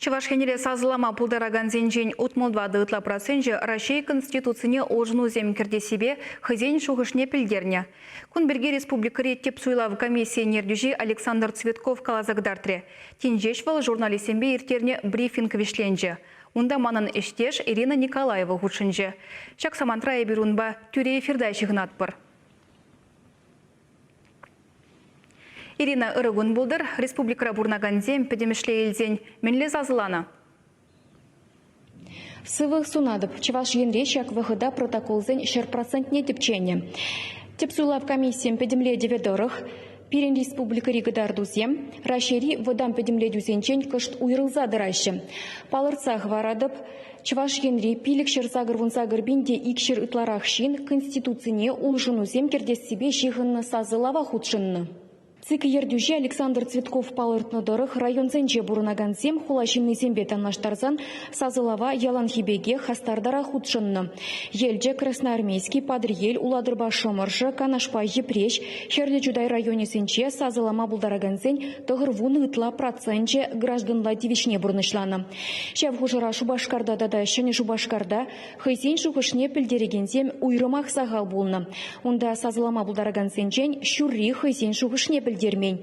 Чӑваш Енре сасӑлама пултаракансенчен 64 ытла проценчӗ Раҫҫей Конституцине улшӑнусем кӗртессипе хӑйсен шухӑшне пӗлтернӗ. Кун пирки республикӑри тӗп суйлав комиссийӗн ертӳҫи Александр Цветков каласа кӑтартрӗ. Тин ҫеҫ вӑл журналистсемпе ирттернӗ брифинг вӗҫленчӗ. Унта манӑн ӗҫтеш Ирина Николаева хутшӑнчӗ. Ҫак самантра эпир унпа тӳрӗ эфирта ҫыхӑнатпӑр. Ирина, ырӑ кун пултӑр. Республикӑра пурӑнакансем пӗтӗмӗшле илсен мӗнле сасӑланӑ? Сывлӑх сунатӑп. Чӑваш Енре ҫак вӑхӑта протоколсен 100 процентне тӗпченӗ. Тӗп суйлав комиссийӗн пӗтӗмлетӗвӗ тӑрӑх, пирӗн республикӑри кӑтартусем Раҫҫейри вӑтам пӗтӗмлетӳсенчен кӑшт уйрӑлса тӑраҫҫӗ. Палӑртса хӑваратӑп, Чӑваш Енри 588 пин те 200 ытларах ҫын Конституцине улшӑнусем кӗртессипе ҫыхӑннӑ сасӑлава хутшӑннӑ. ЦИК ертӳҫи Александр Цветков палӑртнӑ тӑрӑх, районсенче пурӑнакансем хула ҫыннисемпе танлаштарсан сасӑлава яланхи пекех хастартарах хутшӑннӑ. Елчӗк, Красноармейски, Патӑрьел, Улатӑрпа Шӑмӑршӑ, Канашпа Йӗпреҫ, Хӗрлӗ Чутай районӗсенче сасӑлама пултаракансен 90 ытла проценчӗ гражданла тивӗҫне пурнӑҫланӑ. Ҫав хушӑра Шупашкарта тата Ҫӗнӗ Шупашкарта хӑйсен шухӑшне пӗлтерекенсем уйрӑмах сахал пулнӑ. Унта сасӑлама пултаракансенчен ҫурри хӑйсен шухӑшне пӗлтермен.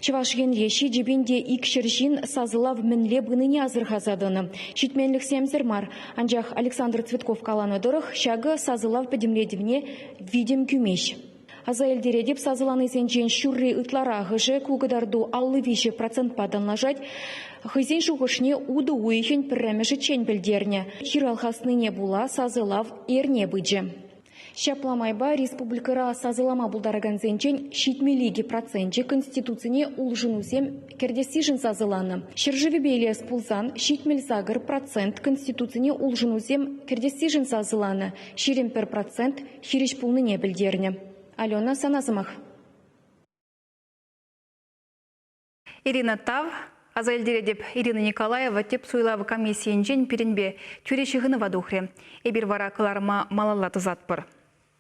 Чӑваш Енре 7 пин те 200 ҫын сасӑлав мӗнле пынине асӑрхаса тӑнӑ. Ҫитменлӗхсемсӗр мар. Анчах Александр Цветков каланӑ тӑрӑх, ҫакӑ сасӑлав пӗтӗмлетӗвне витӗм кӳмест. Аса илтеретӗп, сасӑланисенчен ҫурри ытларахӑшӗ ку кӑтарту 53 процентпа танлашать. Хӑйсен шухӑшне утӑ уйӑхӗн пӗрремӗшӗччен пӗлтернӗ. Хир алхаснине пула сасӑлав эрне пычӗ. Ҫапла майпа республикӑра сасӑлама пултаракансенчен 72 проценчӗ Конституцине улшӑнусем кӗртессишӗн сасӑланӑ. Ҫӗршывӗпе илес пулсан 78 процент Конституцине улшӑнусем кӗртессишӗн сасӑланӑ, 21 процент хирӗҫ пулнине пӗлтернӗ. Алена, сана сӑмах. Ирина Тав, аса илтеретӗп, Ирина Николаева тӗп суйлав комиссийӗнчен пирӗнпе тӳрӗ ҫыхӑнӑва тухрӗ. Эпир вара кӑларӑма малалла тӑсатпӑр.